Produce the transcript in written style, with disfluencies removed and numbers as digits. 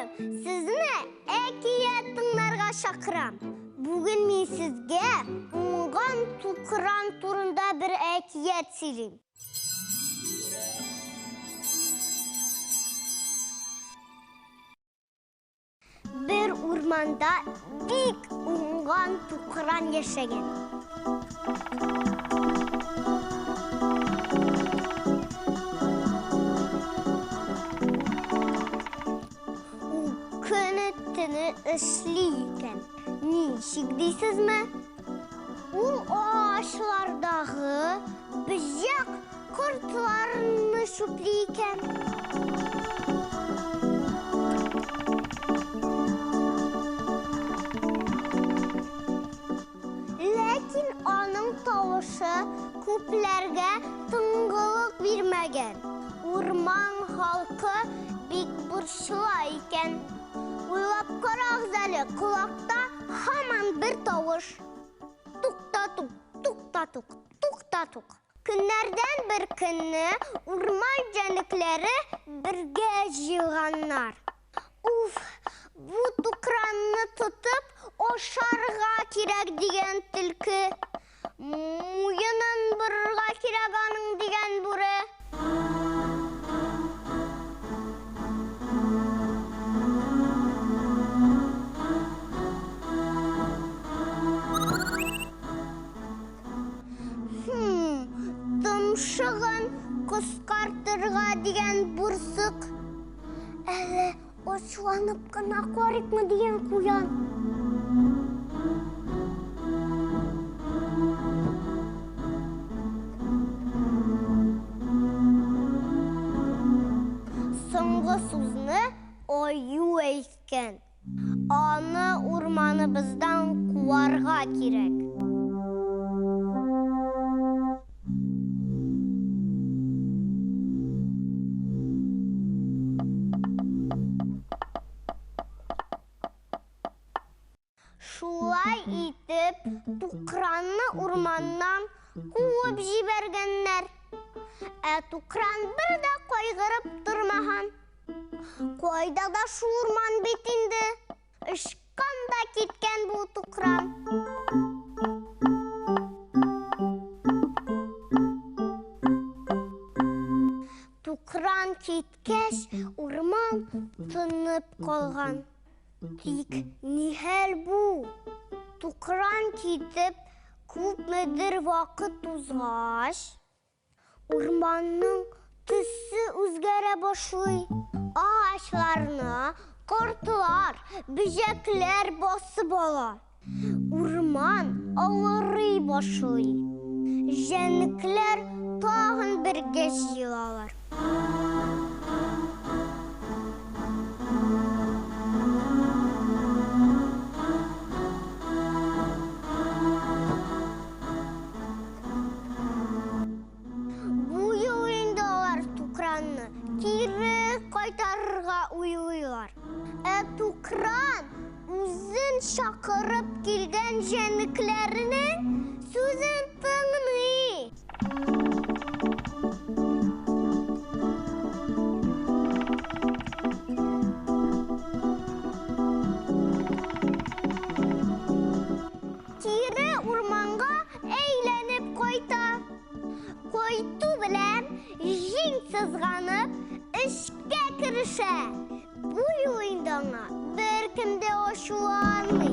Балаларым, сезне әкият тыңларга чакырам. Бүген мин сезгә уңган тукран турында бер әкият сөйлим. Бер урманда бик уңган тукран яшәгән. Ул көне төне эшли икән. Ничек дисезме? Ул агачлардагы бөҗәк кортларны чүпли икән. Ләкин аның тавышы күпләргә тынгылык бирмәгән. Урман халкы бик борчыла икән. Уйлап карагыз әле, колакта һаман бер тавыш. Тук-та-тук, тук-та-тук, тук-та-тук. Көннәрдән бер көнне урман җәнлекләре бергә җыелганнар. Уф, бу тукранны тотып ашарга кирәк дигән төлке. Муенын борырга кирәк аның дигән бүре. Хм, томшыгын кыскартырга дигән бурсык. Әле ачуланып кына карыйкмы дигән куян. Соңгы сүзне аю әйткән. Аны урманыбыздан куарга кирәк. Шулай итеп, Тукранны урманнан куып җибәргәннәр. Ә Тукран бер дә кайгырып тормаган. Кайда да шул урман бит инде. Очкан да киткән бу тукран. Тукран киткәч, урман тынып калган. Тик нихәл бу? Тукран китеп, күпмедер вакыт узгач, Урманның төсе үзгәрә башлый. Агачларны кортлар, бөҗәкләр басып ала. Урман авырый башлый. Җәнлекләр тагын бергә җыелалар. Бу юлы инде алар Тукранны кире кайтарырга уйлыйлар. Ә Тукран үзен чакырып килгән җәнлекләрнең сүзен тыңлый. Кире урманга әйләнеп кайта. Кайту белән җиң сызганып эшкә керешә. Бу юлы инде аңа беркем дә ачуланмый.